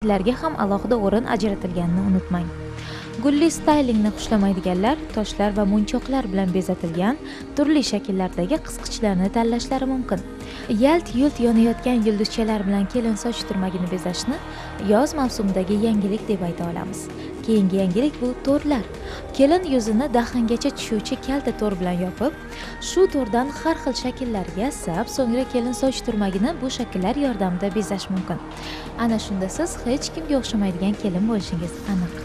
Hidlarga ham alohida o'rin ajratilganini unutmang. Gulli staylingni xushlamaydiganlar toshlar va munchoqlar bilan bezatilgan turli shakllardagi qisqichlarni tanlashlari mumkin. Yalt-yult yonayotgan yulduzchalar bilan kelin soch turmagini bezashni yoz mavsumidagi yangilik deb ayta olamiz. Keyingi yangilik bu to'rlar. Kelin yuzini dahangacha tushuvchi kalta to'r bilan yopib, shu to'rdan har xil shakllar yasab, so'ngra kelin soch turmagini bu shakllar yordamida bezash mumkin. Ana shunda siz hech kimga o'xshamaydigan kelin bo'lishingiz aniq.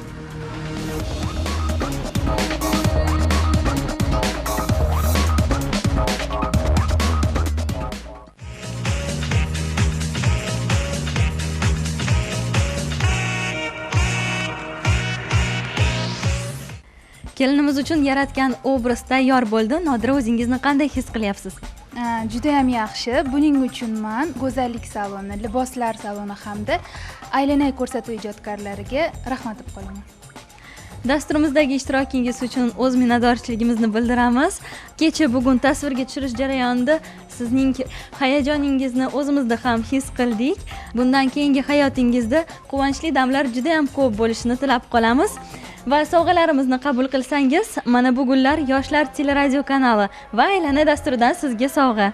Kelinimiz uchun yaratgan obraz tayyor bo'ldi. Nodira, o'zingizni qanday his qilyapsiz? Juda ham yaxshi. Buning uchun men go'zallik saloni, liboslar saloni hamda aylanay ko'rsatuv ijodkorlariga rahmat deb qolaman. Dasturimizdagi ishtirokingiz uchun o'z minnatdorchiligimizni bildiramiz. Kecha bugun tasvirga tushirish jarayonida sizning hayajoningizni o'zimizda ham his qildik. Bundan keyingi hayotingizda quvonchli damlar juda ham ko'p bo'lishini tilab qolamiz. Va sovg'alarimizni qabul qilsangiz, mana bu gullar Yoshlar teleradio kanali va aylana dasturidan sizga sovg'a.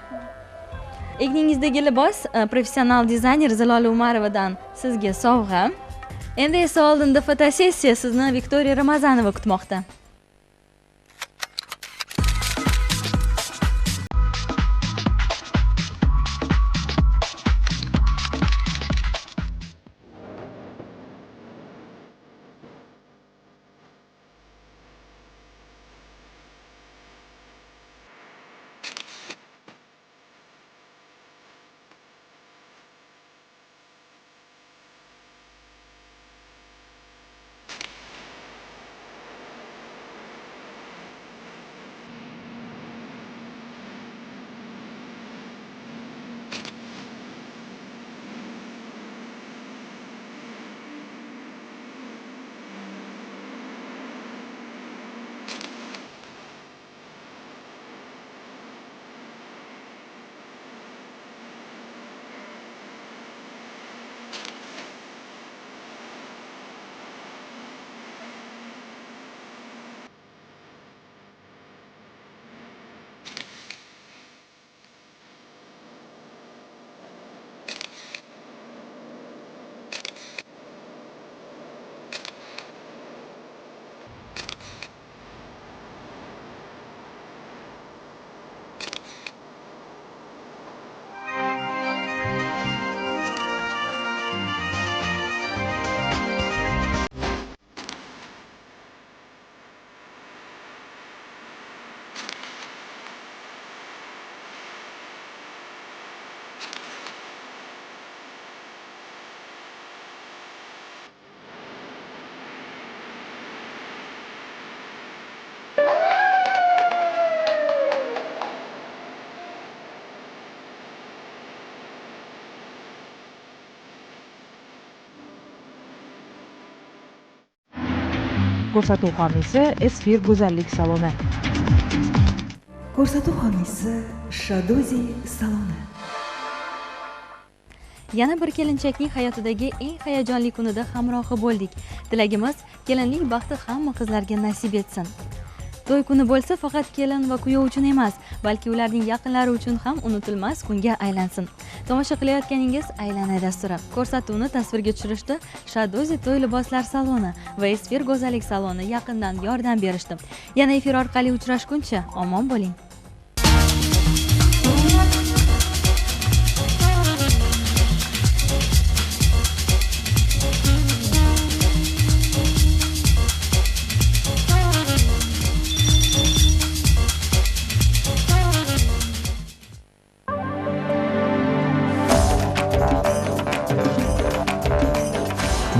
Egningizdagi libos professional dizayner Zilola Umarovadan sizga sovg'a. Endi esa oldinda fotosessiya sizni Viktoriya Ramazanova kutmoqda. Ko'rsatuv homiysi Esfir go'zallik saloni. Ko'rsatuv homiysi Shadozi saloni. Yana bir kelinchakning hayotidagi eng hayajonli kunida hamrohi bo'ldik. Tilagimiz kelinlik baxti hamma qizlarga nasib etsin. To'y kuni bo'lsa faqat kelin va kuyov uchun emas, balki ularning yaqinlari uchun ham unutilmas kunga aylansin. Tomosha qilayotganingiz Aylanay dasturi. Ko'rsatuvni tasvirga tushirishda Shadozi to'y liboslar saloni va Esfir go'zallik saloni yaqindan yordam berishdi. Yana efir orqali uchrashguncha omon bo'ling.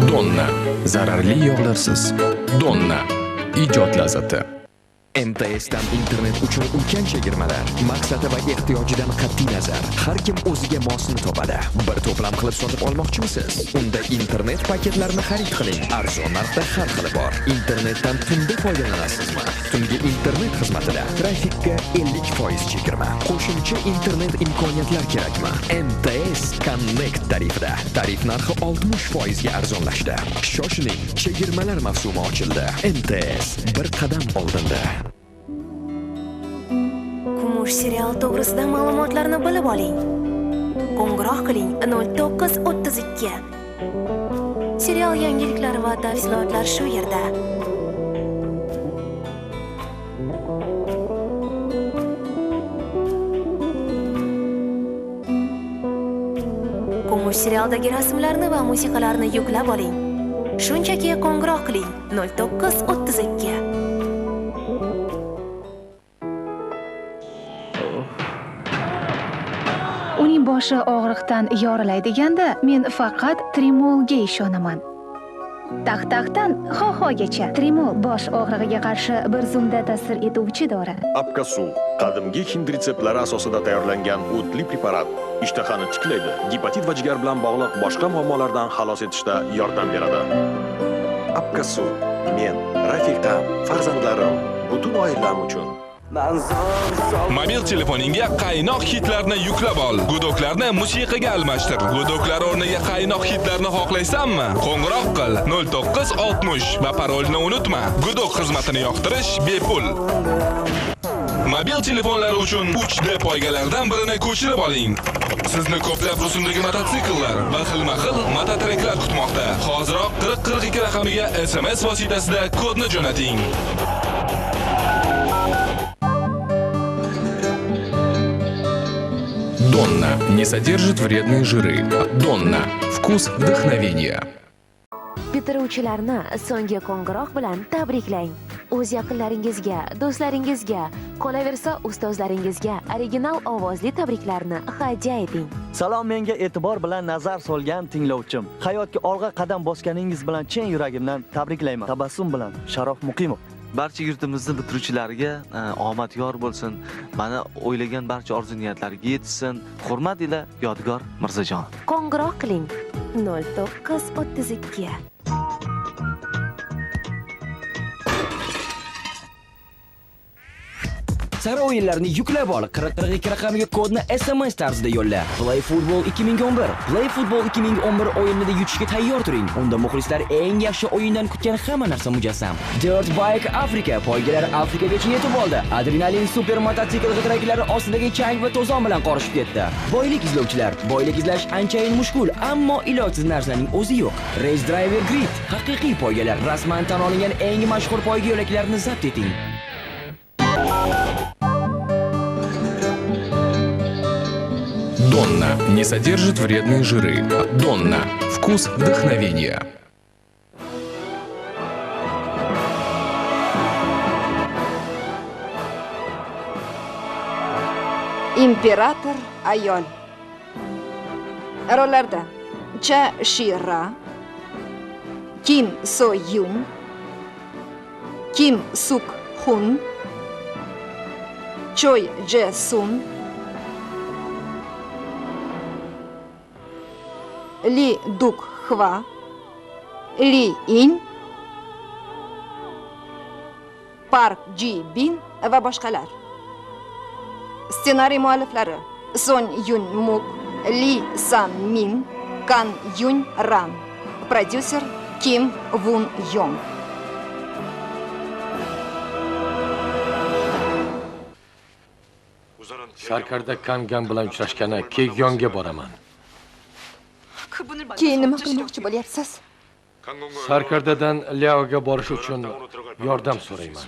Donna zararli yog'larsiz. Donna ijod lazzati. MTSdan internet uchun ulkan chegirmalar. Maqsadi va ehtiyojidan qat'iy nazar har kim o'ziga mosini topadi. Bir to'plam qilib sotib olmoqchimisiz? Unda internet paketlarini xarid qiling. Arzon narxda har xili bor. Internetdan tunda foydalanasizmi? Tungi internet xizmatida trafikka 50% chegirma. Qo'shimcha internet imkoniyatlar kerakmi? MTS Connect tarifida tarif narxi 60% ga arzonlashdi. Shoshiling, chegirmalar mavsumi ochildi. MTS bir qadam oldinda. Kumush serial to'g'risida ma'lumotlarni bilib oling. Qo'ng'iroq qiling 0932. Serial yangiliklari va tafsilotlar shu yerda. Kumush serialdagi rasmlarni va musiqalarni yuklab oling. Shunchaki qo'ng'iroq qiling 0932. Uning boshi og'riqdan yorilay deganda men faqat Trimolga ishonaman. Taq-taqdan ho-hogacha Trimol bosh og'rig'iga qarshi bir zumda ta'sir etuvchi dori. Apkasu qadimgi hind retseptlari asosida tayyorlangan o'tli preparat ishtahani tiklaydi, gepatit va jigar bilan bog'liq boshqa muammolardan xalos etishda yordam beradi. Apkasu men, rafiqam, farzandlarim, butun oilam uchun. Mobil telefoningga qaynoq hitlarni yuklab ol. Gudoklarni musiqaga almashtir. Gudoklar o'rniga qaynoq hitlarni xohlaysanmi? Qo'ng'iroq qil 0960 va parolni unutma. Gudok xizmatini yoqtirish bepul. Mobil telefonlar uchun 3D poygalardan birini ko'chirib oling. Sizni ko'plab rusumdagi mototsikllar va xilma-xil mototreklar kutmoqda. Hoziroq 4042 raqamiga SMS vositasida kodni jo'nating. Донна не содержит вредные жиры. Донна. Вкус вдохновения. Bitiruvchilarni so'nggi qo'ng'iroq bilan tabriklang. O'z yaqinlaringizga, do'stlaringizga, qolaversa ustozlaringizga original ovozli tabriklarni hadya eting. Salom menga e'tibor bilan nazar solgan tinglovchim. Hayotga olg'a qadam bosganingiz bilan chin yuragimdan tabriklayman. Tabassum bilan Sharof Muqimov. Barcha yurtimizni bitiruvchilariga omad yor bo'lsin. Mana o'ylagan barcha orzu niyatlariga yetsin. Hurmat ila Yodgor Mirzajon. Qo'ng'iroq qiling 0932. Sara o'yinlarini yuklab ol. 4042 raqamiga kodni SMS tarzida yo'lla. Play Football 2011. Play Football 2011 o'yinida yutishga tayyor turing. Unda muxlislar eng yaxshi o'yindan kutgan hamma narsa mujassam. Dirt Bike Africa poygalari Afrikagacha yetib oldi. Adrenalin super mototsikl g'idiraklari ostidagi chang va to'zon bilan qorishib ketdi. Boylik izlovchilar, boylik izlash anchayin mushkul, ammo ilojsiz narsaning o'zi yo'q. Race Driver Grid haqiqiy poygalar, rasman tan olingan eng mashhur poyga yo'laklarini zabt eting. Донна не содержит вредные жиры. Донна. Вкус вдохновения. Imperator ayol. Rollarda Cha Shi-ra, Kim So-yun, Kim Suk-hun, Choi Je-sun, Ли Дук-хва, Ли Инь, Park Ji-bin va boshqalar. Ssenariy mualliflari Son Yun-muk, Ли Сан-мин, Кан Юнь-ран. Prodyuser Kim Вун-йонг. Sarkarda Kangan bilan uchrashgani Kegyonga boraman. Keyin nima qilmoqchi bo'lyapsiz? Sarkardadan Liaoga borish uchun yordam so'rayman.